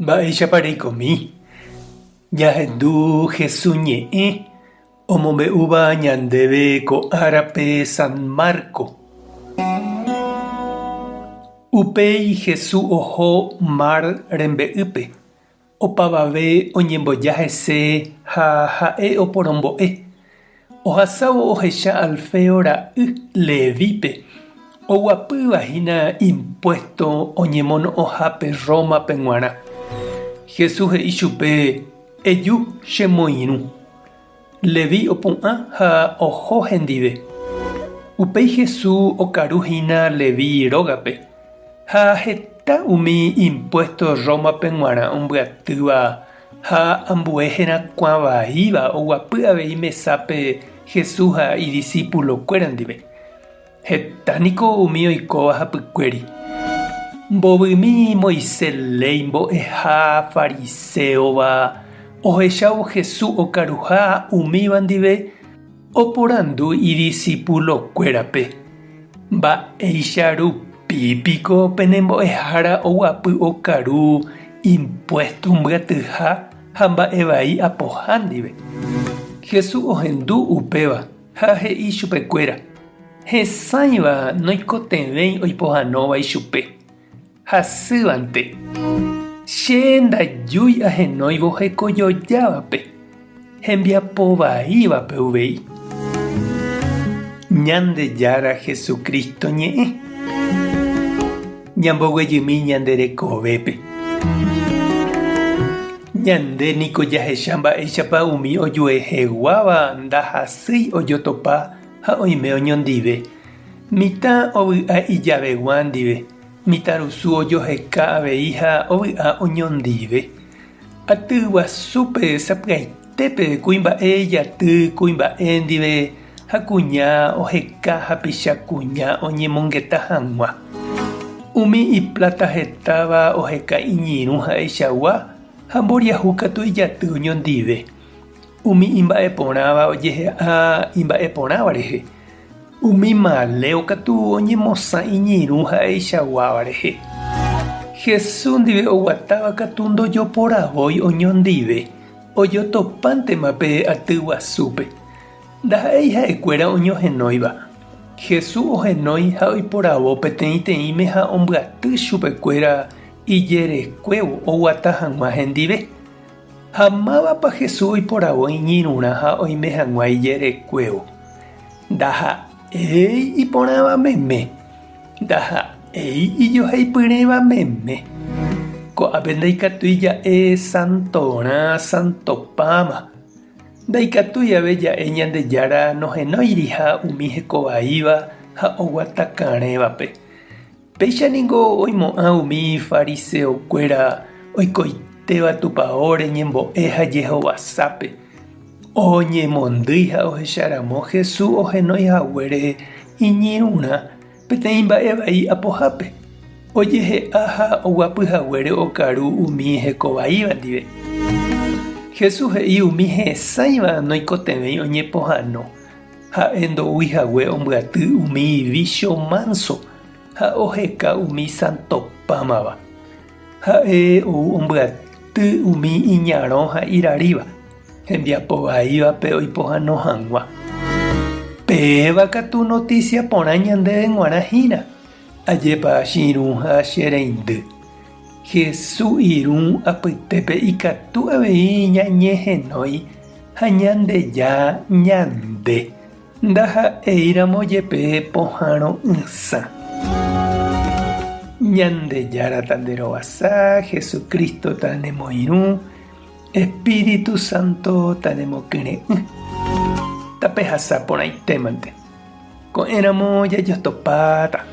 Mba'éichapa reikomi? Ñahendu Hesu ñe'ẽ omombe'úva ñandéve ko árape San Marco. Upéi Hesu oho mar rembe'ýpe, Opavave oñemboja hese ha ha'e oporombo'e. Ohasávo ohecha Alfeo ra'y Levípe, oguapýva hína impuésto oñemono'õhápe Rómape g̃uarã. Jesús he'i chupe, Eju chemoirũ. Leví opu'ã ha oho hendive. Upéi Jesús okaru hína Leví rógape, ha heta umi impuésto Rómape g̃uarã ombyatýva ha ambue herakuã vaíva oguapy avei mesápe Jesús ha idisipulokuéra ndive. Heta niko umi oikóva hapykuéri. Mbovymi Moisés léi mbo'eha fariséova ohechávo Jesús okaruha umíva ndive oporandu idisipulokuérape, Mba'éicha rupi piko pene mbo'ehára oguapy okaru impuésto mbyatyha ha mba'e vai apoha ndive? Jesús ohendu upéva Ha he'i chupekuéra, Hesãiva noikotevẽi oipohãnóva ichupe, hasývante. Che ndajúi ahenóivo hekojojávape, hembiapo vaívape uvei. Ñandejára Jesucristo ñe'ẽ. Ñamboguejymi ñande rekovépe. Ñande niko jahecha mba'éichapa umi ojueheguáva ndahasýi ojotopa ha oime oñondive. Mitã ovy'a ijavegua ndive, mitãrusu ojoheka avei ha ovy'a oñondive. Aty guasúpe sapy'aitépe kuimba'e ijaty kuimba'e ndive ha kuña oheka hapicha kuña oñemongeta hag̃ua. Umi ipláta hetáva oheka iñirũ ha'eichagua ha mboriahu katu ijaty oñondive. Umi imba'eporãva ojehe'a imba'eporãva rehe. Umi maléo katu oñemosã iñirũ ha'eichaguáva rehe. Jesús ndive oguatáva katu ndojoporavói oñondive, ojotopántema pe aty guasúpe. Ndaha'éi ha'ekuéra oñohenóiva. Jesús ohenói ha oiporavo peteĩteĩme ha ombyaty chupekuéra ijerekuévo oguata hag̃ua hendive. Ha mávapa Jesús oiporavo iñirũrã ha oime hag̃ua ijerekuévo? Ndaha'éi iporãva meme, ndaha'éi ijoheipyrẽva meme. Ko'ápe ndaikatúi ja'e santorã santopáma. Ndaikatúi ave ja'e Ñandejára nohenóiriha umi hekovaíva ha oguatakarẽvape. Péicha ningo oimo'ã umi fariseokuéra oikoitéva tupaóre ñembo'e ha jehovasápe. Oñemondýi ha ohecharamo Jesús ohenói haguére iñirũrã peteĩ mba'e vai apohápe, ojehe'a ha oguapy haguére okaru umi hekovaíva ndive. Jesús he'i umi hesãiva noikotevẽi oñepohãno, ha'e ndoúi hague ombyaty umi vícho mánso ha oheka umi santopámava. Ha'e ou ombyaty umi iñarõ ha iraríva, hembiapo vaívape oipohãno hag̃ua. Péva katu notísia porã ñandéve g̃uarã hína, ajépa che irũ ha che reindy. Jesús irũ apytépe ikatu avei ñañehenói ha Ñandeja ñande. Ndaha'éiramo jepe pohãro'ysã. Ñandejára tanderovasa, Jesucristo tanemoirũ, Espíritu Santo tanemokyre'ỹ. Tapehasa porãitémante. Ko'ẽramo jajotopáta.